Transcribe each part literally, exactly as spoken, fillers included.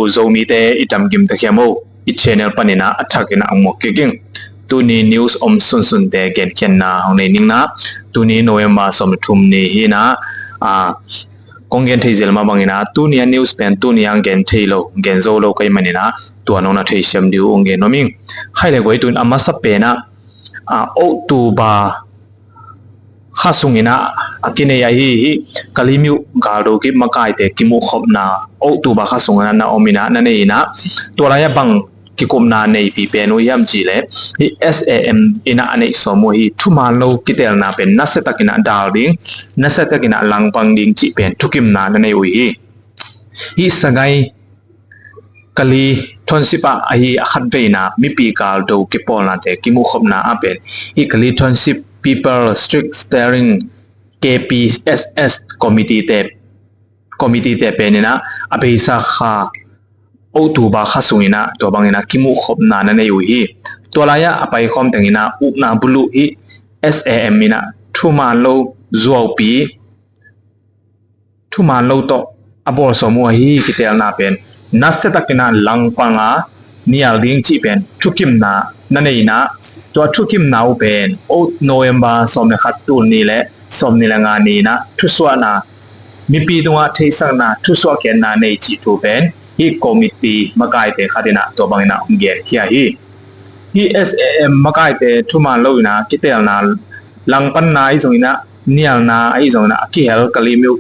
Zomite i damkim takhiam o, i channel panin ah a thakin ah hong muak kik ing. Tuni news om sunsunte genkhiatna hong nei ning na, tuni November sawm le thum ni hi na, a, kong gen thei zel mah bangin ah tuni a news pen tuni a gen thei lo, gen zo lo ka hih manin ah tua nong na theisiam ding uh hong gen nuam ing. Khaile guai, tun a masa pen ah, a, October kha sungin ah a kinei ahi hi. Kalaymyo galdo kip makaite kimuhkhopna October kha sungin ah na om in ah, na nei in ah, tua lai-ah bang kikupna neipi pen uh hiam cih leh, hih S A M in ah a neih sawm uh hi. Thuman lo kitelna pen nasia takin ah dal ding, nasia takin ah langpang ding cih pen thukimna na nei uh hi. Hih Sagaing Kalaymyo Township ah ahi a khatveina mipi galdo kipawlnate kimuhkhopna ah pen, hih Kalaymyo Township People Street Steering, K P S S committee te, committee te pen in ah a beisa kha October kha sungin ah tua bangin ah kimuhkhopna na nei uh hi. Tua lai-ah a paikhawm tengin ah ukna buluh hih S A M in ah thuman lo zuaupi, thuman lo tawh a bawlsawm uh ahi kitelna pen nasia takin ah langpang a nial ding cih pen thukimna na nei in ah, tua thukimna uh pen November sawm le khat, tul nih le sawm nih le nga ni in ah thusuahna, mipi tungah theihsakna, thusuah khiatna nei cih thu pen hih committee makaite khat in ah tua bangin ah hong genkhia hi. Hih S A M makaite thuman lo in ah kitelna, langpanna ahi zongin ah, nialna ahi zongin ah a kihel Kalaymyo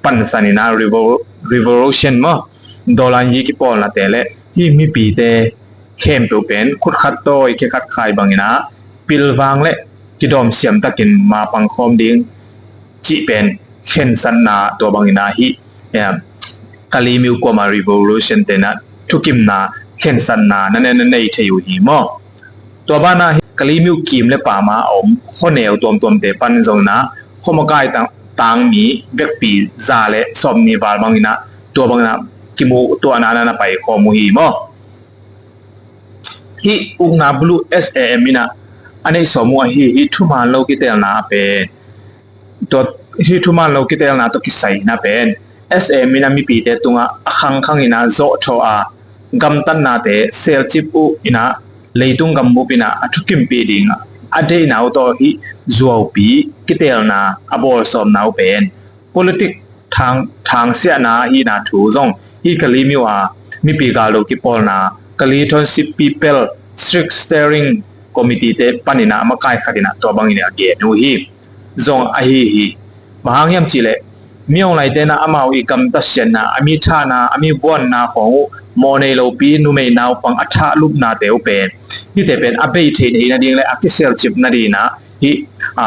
pansan in ah revol-, revolution maw, Dawlanyi kipawlnate le hih mipite khempeuh pen khutkhat tawi khekhat khai bangin ah pilvang le kidawmsiam takin mapang khawm ding cih pen khensatna, tua bangin ah hih, eh, Kalaymyo kuama revolution te in ah thukimna, khensatna na ne, na nei thei uh hi maw. Tua banah hih Kalaymyo kim le pama a om khuaneu tuamtuamte pan zongin ah khuamakai tang, tangmi vekpi za le sawmnih val bangin ah, tua bangin ah kimuhtuahna na, na paikhawm uh hi maw. Hih ukna buluh S A M in ah a neih sawm uh ahi hih thuman lo kitelna pen, tua hih thuman lo kitelna tawh kisai in ah pen S A M in ah mipite tungah a khangkhang in ah zawhthawh a, gamtatnate selcip uh in ah leitung gambup in ah a thukimpih ding a deihna uh tawh hih zuaupi kitelna a bawlsawmna uh pen politik thang, thangsiahna ahihna thu zong hih Kalaymyo a mipi galdo kipawlna Kalaymyo Township People Street Steering Committee te panin ah makai khat in ah tua bangin a gen uh hi. Zong ahi hi. Bang hang hiam cih leh Min Aung Hlaing te in ah amau i gamtat siatna, a mi thahna, a mi buanna khawng uh mawh nei lopi numei naupang a thah lupnate uh pen, hihte pen a bei theih nading le a kiselcip nading in ah hih, a,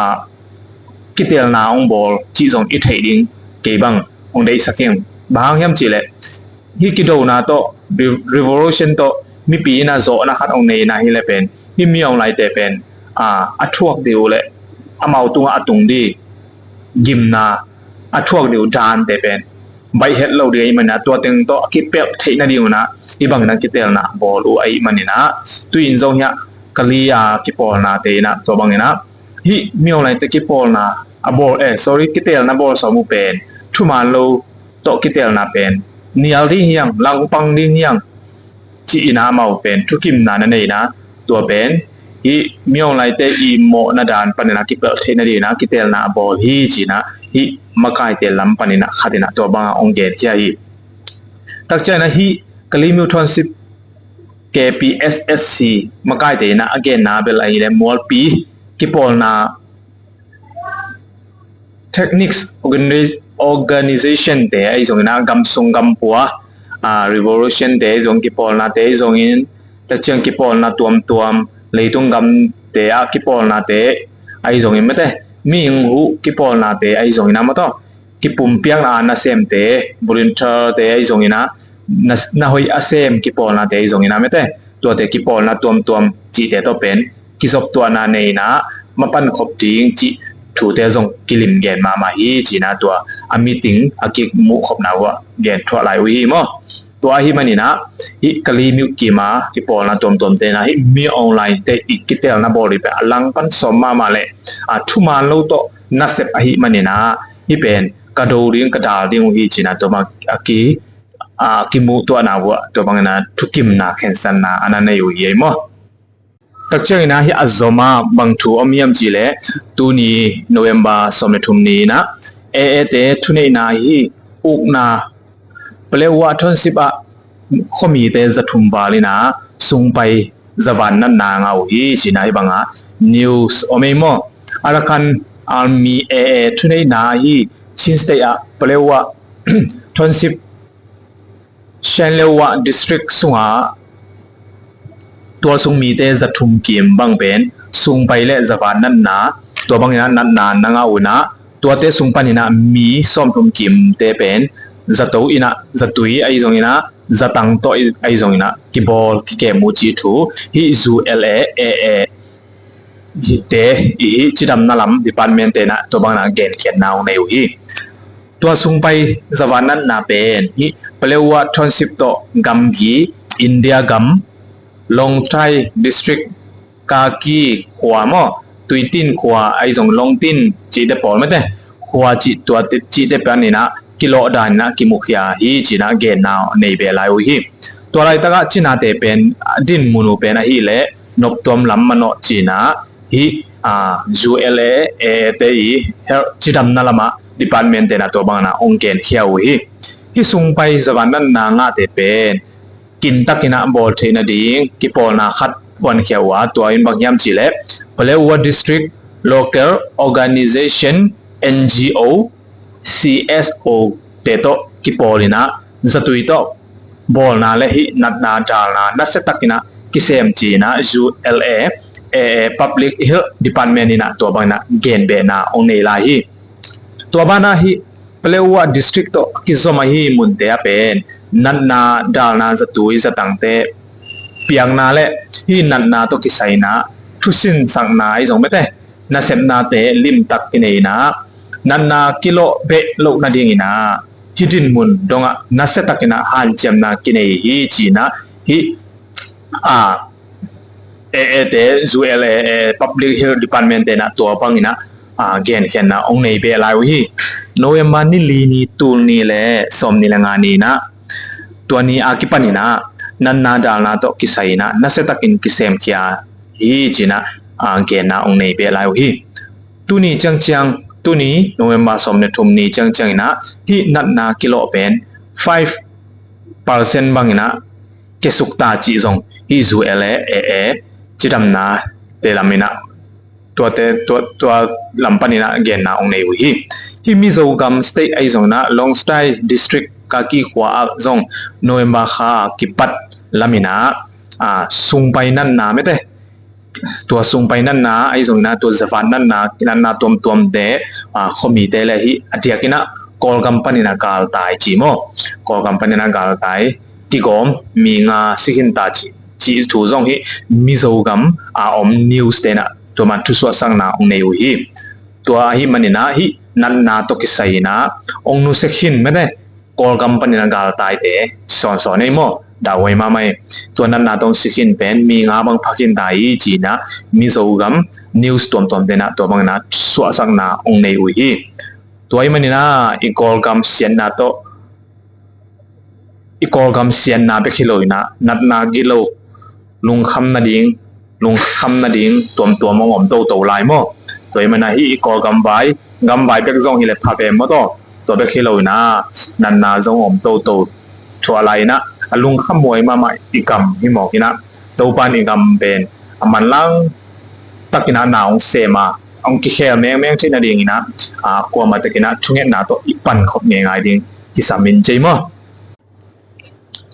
kitelna hong bawl cih zong i theih ding kei bang hong deihsak ing. Bang hang hiam cih leh hih kidona tawh, re-, revolution tawh mipi in ah zawhna khat hong nei in ah hi leh pen hih Min Aung Hlaing te pen, a, a thuak ding uh le amau tungah a tung ding gimna, a thuak ding uh dante pen baih het lo ding ahih manin ah tua teng tawh a kipelh theih nading un ah hih bangin ah kitelna bawl uh ahih manin ah, tu-in zong hiah Kalaymyo a kipawlnate in ah tua bangin ah hih Min Aung Hlaing te kipawlna a bawl, eh, sorry, kitelna bawlsawm uh pen thuman lo tawh kitelna pen nial ding hi hang, langpang ding hi hang ci-in ah amau pen thukimna na nei in ah, tua pen hih Min Aung Hlaing te i mawhna dan panin ah kipelh theih nading in ah kitelna a bawl hi ci-in ah hih makaite lam panin ah khat in ah tua bangah hong genkhia hi. Takciang in ah hih Kalaymyo Township K P S S C makaite in ah a genna bel ahih leh mualpi kipawlna techniques organi-, organization te ahi zongin ah, gamsung gampua, a, revolution te ahi zong, kipawlnate ahi zongin, takciang kipawlna tuamtuam, leitung gamte ah kipawlnate ahi zongin mate, mihing huh kipawlnate ahi zongin ah maw taw, kipumpiakna a nasemte, volunteer te ahi zongin ah, na, na hoih a sem kipawlnate ahi zongin ah mate, tuate kipawlna tuamtuam cihte tawh pen kizoptuahna nei in ah mapan khop ding cih thute zong kilim gen mahmah hi ci-in ah tua a meeting a kimuhkhopna uh ah gen thuah lai uh hi maw. Tua ahih manin ah hih Kalaymyo kim a kipawlna tuamtuamte in ah hih Min Aung Hlaing te i kitelna bawl ding pen a langpan sawm mahmah leh, a, thuman lo tawh nasep ahih manin ah hih pen ka do ding, ka dal ding uh hi ci-in ah tua bang a ki a, kimuhtuahna uh ah tua bangin ah thukimna khensatna a na nei uh hi ei maw. Takciangin ah hih a zom ah bang thu om hiam cihleh, tuni November sawm le thum ni in ah A A te thuneihna hih ukna Paletwa Township ah khuamite za thum val in ah sungpai zavat natna ngah uh hi ci-in ah hih bangah news om ei maw. Arakan Army A A thuneihna hih Chin State ah Paletwa Township, Shenlewa District sungah tualsung mite za thum kim bang pen sungpai le zavat natna, tua bangin ah natna na ngah uh in ah, tuate sung panin ah mi sawm thum kimte pen zato in ah, zatui ahi zongin ah, zatang tawh ahi zongin ah kibawl kikem uh cih thu hih U L A A A te i hih cidamna lam department te in ah tua bangin ah genkhiatna hong nei uh hi. Tua sungpai zavat natna pen hih Paletwa Township tawh gamgi, India gam, Lawngtlai District, Kaki khua maw, Tuitin khua ahi zong Lawngtin cihte pawl mate, khua cih tua cihte panin ah kilawh danin ah kimukhia hi ci-in ah genna nei beh lai uh hi. Tua laitakah cinate pen dinmun uh pen ahih leh noptuam lam manawh ci-in ah hih, a, U L A A A te i health cidamna lamah department te in ah tua bangin ah hong genkhia uh hi. Hih sungpai zavat natna ngahte pen kintakin ah bawl theih nading kipawlna khat puankhia uh a, tua in bang hiam cihleh Paletwa District Local Organization, N G O, C S O te tawh kipawl in ah zatui tawh bawlna le hih natna dalna nasiatakin ah kisem ci-in ah U L A A A Public Health Department in ah tua bangin ah genbehna hong nei lai hi. Tua banah hih Paletwa District tawh kizom ahi munte ah pen natna dalna zatui zatangte piakna le hih natna tawh kisai in ah thusinsakna ahi zong mate, nasepnate limtak kinei in ah, natna kilawh beh loh nadingin ah hih dinmun dongah nasiatakin ah hanciamna kinei hi ci-in ah hih, a, A A te, U L A A Public Health Department te in ah tua bangin ah, a, genkhiatna hong nei beh lai uh hi. November ni li ni, tul ni le sawm ni le nga ni in ah tua ni a kipanin ah natna dalna tawh kisai in ah nasiatakin kisemkhia hi ci-in ah, a, genna hong nei beh lai uh hi. Tuni ciangciang, tuni November sawm le thum ni ciangciang in ah hih natna kilawh pen five percent bangin ah kiasuk ta cih zong hih U L A A A cidamnate lam in ah tuate, tua, tua lam panin ah genna hong nei uh hi. Hih Mizo gam state ahi zongin ah Lawngtlai District Kaki khua ah zong November kha kipat lam in ah, a, sungpai natna mate, tua sungpai natna ahi zongin ah tua zavat natna, natna tuamtuamte, a, khuamite le hih a diakin ah Kawlgam panin ah galtai ci maw, Kawlgam panin ah galtai kigawm mi nga si khin ta cih, cih thu zong hih Mizo gam a om news te in ah tua man thusuahsakna hong nei uh hi. Tua ahih manin ah hih natna tawh kisai in ah hong nusia khin mate, Kawlgam panin ah galtaite sawnsawn ei maw, dauhuai mahmah ei. Tua natna tawh hong si khin pen mi nga bang pha khin ta hi ci-in ah Mizo gam news tuamtuamte in ah tua bangin ah suahsakna hong nei uh hi. Tua ahih manin ah i Kawlgam siatna tawh, i Kawlgam siatna bek hi lo in ah natna gilo, lungkham nading, lungkham nading tuamtuam hong om toto lai maw. Tua ahih manin ah hih i Kawlgam vai, gam vai bek zong hi leh pha pen maw taw. Tua bek hi lo in ah natna zong om toto thuah lai in ah, a lungkhamhuai mahmah i gam hi mawk in ah, Topa in i gam pen a manlang takin ah na hong sem a, hong kikhel mengmeng theih nadingin ah, a, kuamah takin ah thungetna tawh i pankhop ngeingai ding kisam in cei maw.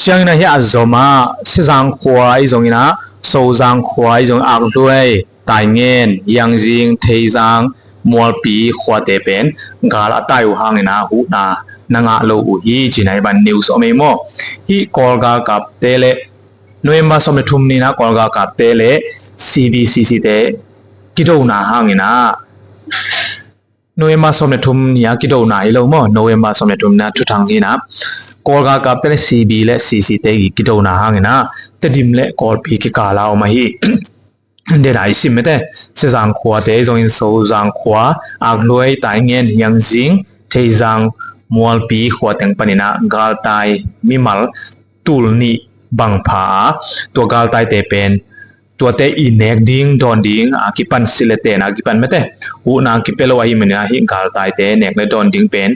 Ciangin ah hih a zom ah Sezang khua ahi zongin ah, Sozang khua ahi zongin, Akhluai, Taingen, Yangzing, Theizang, Mualpi khuate pen gal a tai uh hangin ah huhna na ngah lo uh hi ci-in ah hih ban news om ei maw. Hih Kawl galkapte le November sawm le thum ni-in ah Kawl galkapte le C B C C te kidona hangin ah, November sawm le thum ni-a kidona hi lo maw, November sawm le thum ni-a thuthang hi-in ah, Kawl galkapte le C B le C C te kidona hangin ah Tedim le Kawlpi kikal a om ahi. Dena i sim mete, Sezang khuate zongin Sozang khua, Akhluai, Taingen, Yangzing, Theizang, Mualpi khua teng panin ah galtai mimal tul nih bang pha a, tua galtaite pen tuate i nek ding dawn ding a kipan, silh le ten a kipan mate, huhna kipia lo ahih manin ah hih galtaite nek le dawn ding pen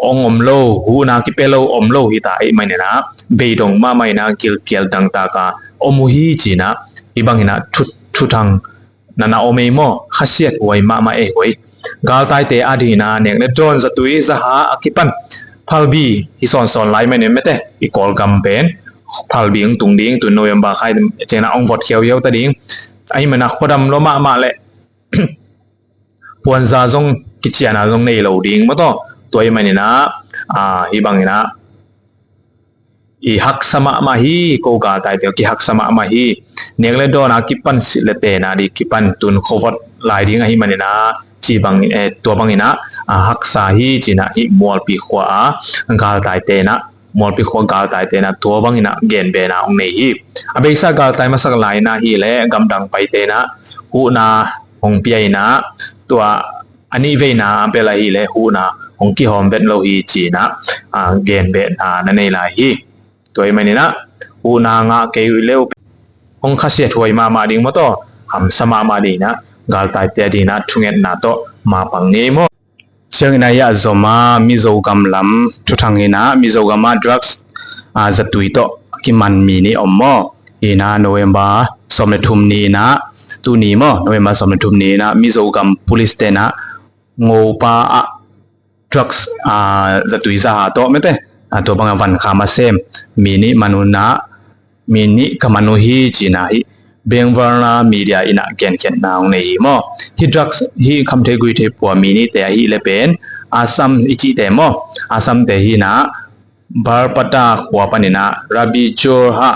ong om lo, huhna kipia lo om lo hi ta ahih manin ah beidong mahmah in ah gilkial dangtak a om uh hi ci-in ah, hih bangin ah thu, thuthang na na om ei maw, khasiat huai mahmah ei huai. Galtaite adingin ah nek le dawn zatui zaha a kipan phalbi hi sawnsawn lai manin mate, i Kawlgam pen phalbi hong tung ding, tu November khai ciangin ah hong vot khiauhiau ta ding. Ahih manin ah khuadam lua mahmah leh puanza zong kiciana zong nei lo ding maw taw. Tua ahih manin ah, ah, hih bangin ah i haksa mahmah hi, ko galtaite aw, kihaksa mahmah hi. Nek le dawn a kipan, silh le ten a ding kipan, tun khuavot lai ding ahih manin ah ci bang, eh, tua bangin ah, ah, haksa hi ci-in ah hih Mualpi khua a galtaite in ah, Mualpi khua galtaite in ah tua bangin ah genbehna hong nei hi. A beisa galtai masak lai in ah hi leh gamdang paite in ah huhna hong pia in ah, tua a nih veina a bel ahih leh huhna hong kihawm vet lo hi ci-in ah, ah, genbehna na nei lai hi. Tua ahih manin ah huhna ngah kei uh leh uh hong khasiat huai mahmah ding maw taw, hamsa mahmah ding in ah galtaite adingin ah thungetna tawh mapang ni ei maw. Ciangin ah hih a zom a Mizo gam lam thuthang in ah Mizo gam ah drugs, ah, zatui tawh kiman mi nih om maw. Hi in ah November sawm le thum ni in ah, tuni maw, November sawm le thum ni in ah Mizo gam police te in ah Ngopa ah drugs, ah, zatui zaha tawh mate, ah, tua bangin ah van kha masem mi nih man uh in ah, mi nih ka man uh hi ci-in ah hih Bengvarna media in ah genkhiatna hong nei hi maw. Hih drugs, hih khamtheih guihtheih pua mi nihte ahih leh pen Assam i cihte maw, Assam te hi in ah Barpata khua panin ah Rabi Jorha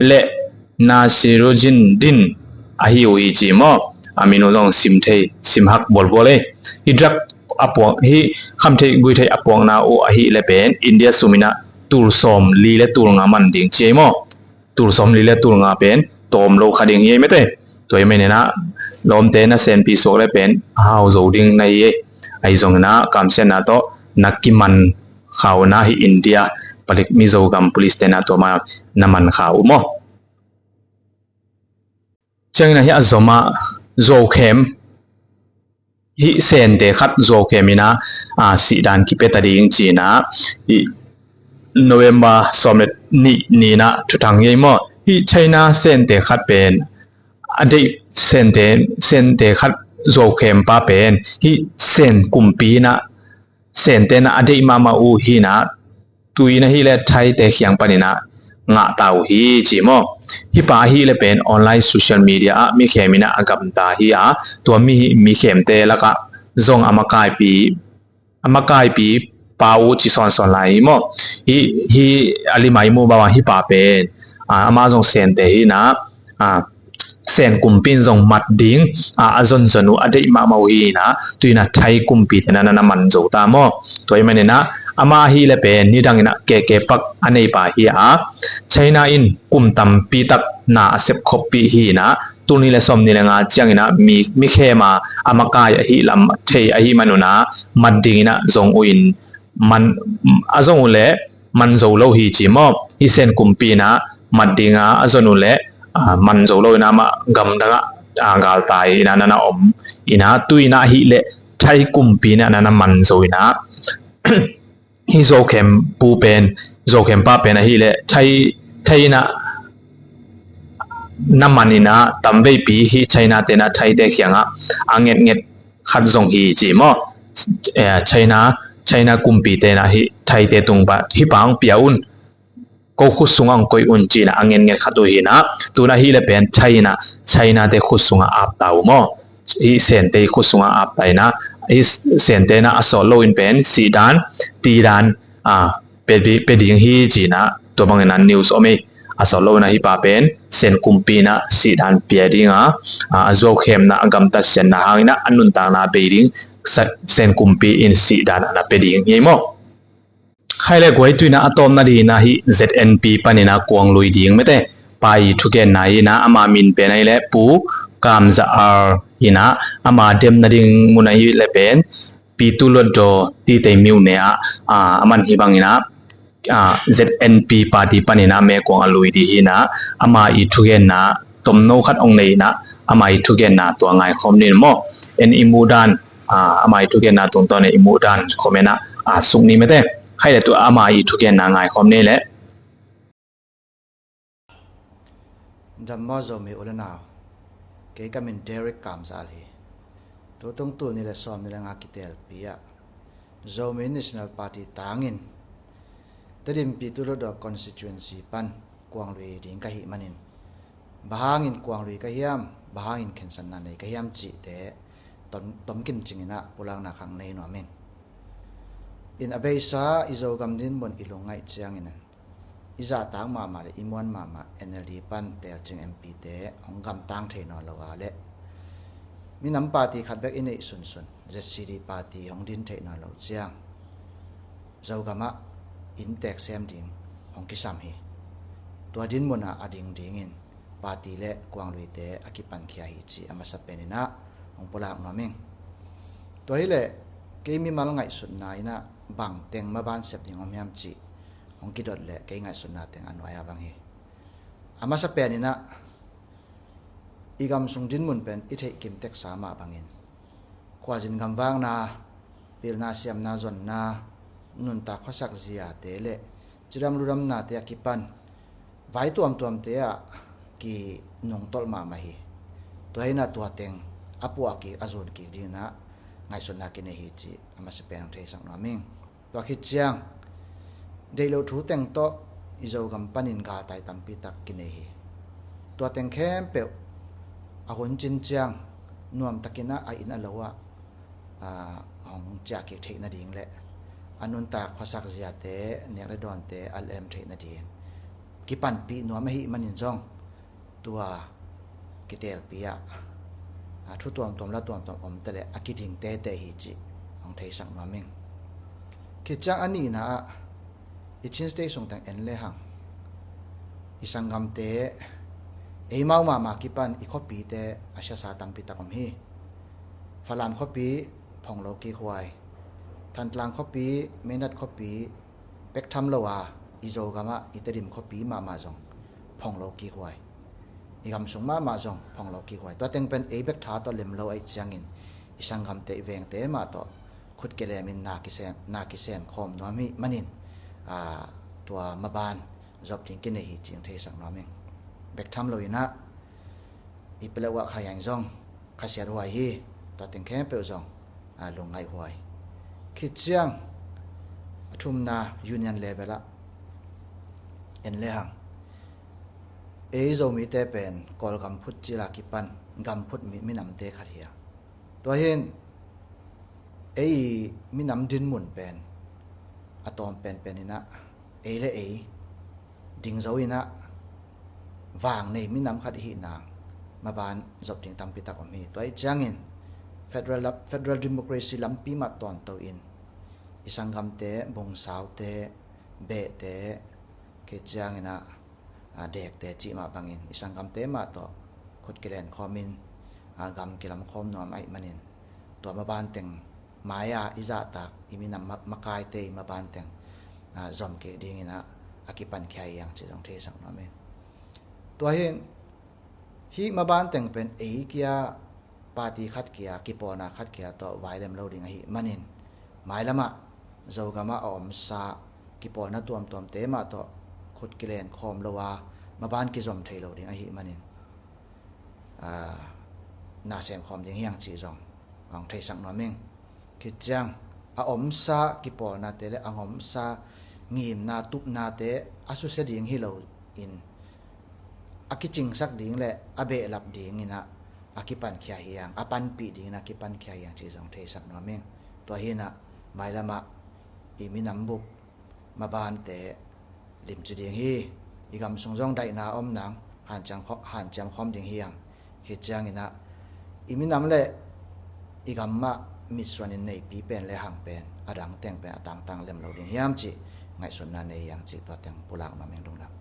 le Nasiruddin ahi uh hi ci maw. A min uh zong sim thei, sim hak bualbual ei. Hih drug a puak, hih khamtheih guihtheih a puakna uh ahih leh pen India sum in ah tul sawm li le tul nga man ding ci ei maw. Tul sawm li le tul nga pen tawm lo kha ding hi ei mate. Tua ahih manin ah lawmte na senpi suak leh pen a hau zo ding na hi ei. Ahi zongin ah kamsiatna tawh na kiman kha uh in ah hih India palik Mizo gam police te in ah tua mah na man kha uh maw. Ciangin ah hih a zom a zuaukhem, hih sente khat zuaukhem in ah, ah, sihdan kipia ta ding ci-in ah hih November sawm le nih ni in ah thuthang hi ei maw. Hih China sente khat pen a deih, sente, sente khat zuaukhem pa pen hih sen kumpi in ah, sente in ah a deih mahmah uh hi in ah, tu in ahih leh Thaite kiang panin ah ngah ta uh hi ci maw. Hih pa ahih leh pen online social media ah mikhem in ah a gamta hi a, tua mi, mikhemte lakah zong a makaipi, a makaipi pa uh ci sawnsawn lai hi maw. Hih, hih a lim a i muh bang hih pa pen, ah, amah zong sente hi in ah, ah, sen kumpi in zong mat ding, ah, a zonzon uh a deih mahmah uh hi in ah, tu in ah Thai kumpite in ah na na man zo ta maw. Tua ahih manin ah amah ahih leh pen nidang in ah keke pak a nei pa hi a, China in kum tampi tak na a sep khoppih hi in ah, tul nih le sawm nih le nga ciangin ah mi, mikhem a a makai ahih lam thei ahih man un ah mat ding in ah zong uh in, man, a zong uh leh man zo lo hi ci maw. Hih sen kumpi in ah mat ding a a zon uh leh, ah, man zo lo in ah amah gamdang ah, ah, galtai in ah na na om in ah, tu in ah ahih leh Thai kumpi in ah na na man zo in ah, hih zuaukhem pu pen, zuaukhem pa pen ahih leh Thai, Thai in ah na man in ah tamveipi hih China te in ah Thaite kiangah a ngetnget khat zong hi ci maw. Eh, China, China kumpite in ah hih Thaite tung pan hih pa hong pia un, ko khut sungah hong koih un ci in ah a ngetnget khat uh hi in ah, tu in ahih leh pen Thai in ah Chinate khut sungah ap ta uh maw. Hih sente khut sungah ap ta in ah, hih sente in ah a sawt lo in pen sihdan, tidan, ah, pia di, pia ding hi ci in ah, tua bangin ah news om ei. A sawt lo in ah hih pa pen sen kumpi in ah sihdan pia ding a, ah, a zuaukhemna, a gamtat siatna hangin ah a nuntakna bei ding, sa, sen kumpi in sihdan a na pia ding hi ei maw. Khai le guai, tu in ah a tawpna ding in ah hih Z N P panin ah kuang lui ding mate, pa i thugenna hi in ah, ama min pen ahih leh Pu Kam Za Ar hi in ah, ama demna ding mun ahih leh pen Pyithu Hluttaw Titeih myone ah, ah, a man hi bangin ah, ah, Z N P party panin ah meikuang a lui ding hi in ah, ama i thugenna tomno khat hong nei in ah, ama i thugenna tua ngaikhawm ni maw. En i muhdan, ah, ama i thugenna tungtawn in i muhdan comment ah, ah, suk ni mate. Khaile tua ama i thugenna ngaikhawm ni le. Dam maw Zomi u le nau. Kei ka min Derek Kamzal hi. Tutung tul nih le sawmnih le nga kitelpi ah Zomi National Party tangin Tedim Pyithu Hluttaw constituency pan kuang lui ding ka hih manin, bang hangin kuang lui ka hiam, bang hangin khensatna nei ka hiam cihte tom, tomkim cingin ah pulakna khat nei nuam ing. In a beisa i Zogam dinmun i lungngaih ciangin i zahtak mahmah le i muan mahmah N L D pan telcing M P te hong gamtang thei nawn lo a le minam party khat bek i neih sunsun Z C D party hong din theih nawn lo ciang Zogam ah inntek sem ding hong kisam hi. Tua dinmun ah a ding dingin party le kuang luite a kipankhia hi cih a masa penin ah hong pulak nuam ing. Tua hileh kei mimal ngaihsutna in ah bang teng maban sep ding om hiam cih hong kidot leh kei ngaihsutna teng a nuai-a bang hi. A masa penin ah i gam sung dinmun pen i theih kim teksa mah bangin khuazin gamvakna, pilna siamna zonna, nuntak khuasak ziate le cidam ludamnate a kipan vai tuamtuamte ah kinungtolh mahmah hi. Tua hi in ah tua teng a puah kik a zun kik dingin ah ngaihsutna kinei hi cih a masa pen hong theisak nuam ing. Tua khit ciang deih loh thu teng tawh i Zogam panin galtai tampi tak kinei hi. Tua teng khempeuh a hun cin ciang nuamtakin ah a inn a lo ah, aa, hong ciah kik theih nading le a nuntak khuasak ziate, nek le dawnte a lem theih nading kipanpih nuam ahih manin zong tua kitelpi ah, a, thu tuamtuam la tuamtuam om ta leh a kiding tete hi cih hong theisak nuam ing. Khit ciang a nihna ah i Chin State sung teng en lehang i sanggamte, eimau mahmah kipan i khuapite a siasa tampi tak om hi. Falam khuapi phong lo kik huai. Thantlang khuapi, Meinat khuapi, bek tham lo a i Zogam ah i Tedim khuapi mahmah zong phong lo kik huai. I gam sung mahmah zong phong lo kik huai. Tua teng pen ei bek tha tawh lem lo ahih ciangin i sanggamte, i vengte mah tawh khut kilemin na kisem, na kisem khawm nuam hih manin, aa, tua maban zop ding kinei hi cih hong theisak nuam ing. Bek tham lo in ah i peleuh ah Kha Yeng zong khasiat huai hi. Tua teng khempeuh zong, a, lungngaih huai. Khit ciang a thumna union level ah en lehang ei Zomite pen Kawlgam phut cil a kipan gam phut mi, minamte khat hi a, tua hi in ei minam dinmun pen a tawm penpen in ah ei le ei ding zo in ah vang nei minam khat i hih nang maban zop ding tampi tak om hi. Tua ahih ciangin federal, federal democracy lampi mah tawnto in i sanggamte, bungsaute, behte, khit ciangin ah, a, dekte cih mah bangin i sanggamte mah tawh khut kilen khawmin, a, gam kilam khawm nuam ahih manin tua maban teng mai-a i zahtak i minam ma-, makaite i maban teng, a, zom kik dingin ah a kipankhia hi hang cih zong theisak nuam ing. Tua hi in hih maban teng pen ei kia party khat kia, kipawlna khat kia tawh vai lem lo ding ahih manin mailam ah Zogam ah a omsa kipawlna tuamtuamte mah tawh khut kilen khawm lo a maban kizom thei lo ding ahih manin, a, na sem khawm ding hi hang cih zong hong theisak nuam ing. Khit ciang a omsa kipawlnate le a ngomsa ngimna tupnate a susia ding hi lo in a kicingsak ding le a behlap dingin ah a kipankhia hi hang, a panpih dingin a kipankhia hi hang cih zong theisak nuam ing. Tua hi in ah mailam ah i minam bup mabante limci ding hi. I gam sung zong daihna om nang hanciam khaw-, hanciam khawm ding hi hang. Khit ciangin ah i minam le i gam mah mitsuanin neipi pen le hang pen a dang teng pen a tangtang lem lo ding hiam cih ngaihsutna nei hi hang cih tua teng pulak nuam ing. Lungdam.